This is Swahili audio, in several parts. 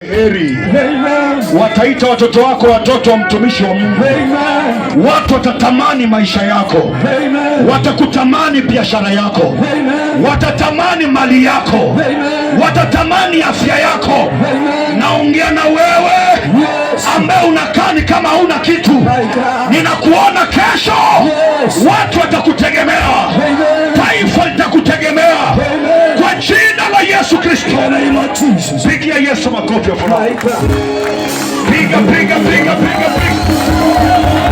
Heri Amen. Wataita watoto wako watoto wa mtumishi wa Mungu. Amen. Watu watatamani maisha yako, Amen. Watakutamani biashara yako, Amen. Watatamani mali yako, Amen. Watatamani afya yako. Amen. Naongea na wewe ambaye unakaa ni kama huna kitu, My God. Ninakuona kesho, watu watakutegemea, Amen. Taifa litakutegemea Amen. Kwa jina la Yesu Kristo. In the name of Jesus. Pigia Yesu makofi ya furaha. My God. Piga, piga, piga, piga, piga.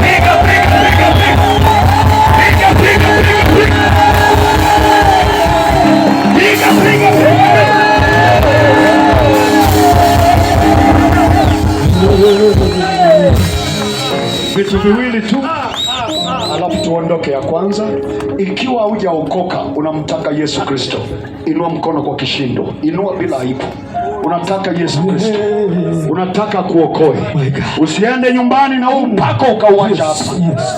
Piga, piga, piga, piga. Piga, piga, piga, piga. Piga, piga, piga. Vitu viwili tu alafu tuondoke. Ya kwanza, ikiwa hujaokoka unamtaka Yesu Kristo, inua mkono kwa kishindo, inua bila aibu. Unataka Yesu Kristo, unataka kuokoe. My God. Usiende nyumbani na huu upako ukauacha hapa.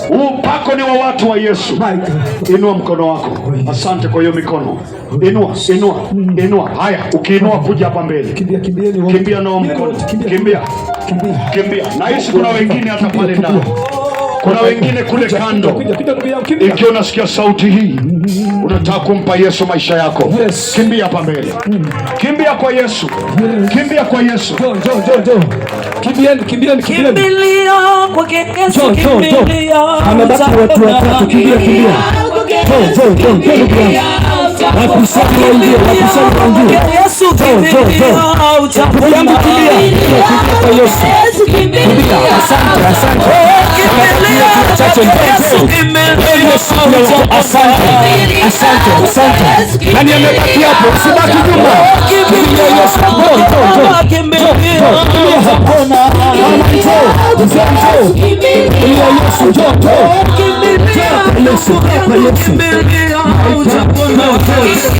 Huu upako ni wa watu wa Yesu. My God. Inua mkono wako. Asante kwa hiyo mikono. Inua, inua, inua. Haya, ukiinua kuja hapa mbele. Kimbia, kimbieni wote. Kimbia nao Kimbieni mkono. wote, kimbia, Kimbia. kimbia. Kimbia. Nahisi kuna wengine hata pale ndani. Kuna wengine kule Kuja, kando. kuja, kuja, ndugu yangu, kimbia. Ikiwa unasikia sauti hii, unataka kumpa Yesu maisha yako, kimbia hapa mbele, kimbia kwa Yesu, kimbia kwa Yesu. Njoo, njoo, njoo, njoo. Kimbieni, kimbieni, kimbieni. Kimbilia kwake Yesu, Njoo, njoo, njoo. kimbilia. Amebaki watu watatu. Kimbia, kimbia. Njoo, njoo, njoo, njoo ndugu yangu. Wapishani waingie, wapishani waingie. Yesu, Njoo, njoo, njoo. kimbilia, Ndugu yangu kimbia. Kimbia, kimbia kwa Yesu. Kimbia. Asante, asante. Kimbilia Wachache, kwake njoo, Yesu, njoo. kimbilia, Yesu, asante, asante, asante. Nani amebaki hapo? Usibaki nyuma. Kimbilia Yesu. Njoo, njoo, njoo. Kimbilia, Njoo, kimbia hapa. Mama njoo, mzee njoo. Kimbilia Yesu, njoo, njoo. Kimbilia, Njoo kwa Yesu, njoo kwa Yesu. kimbilia, utapona.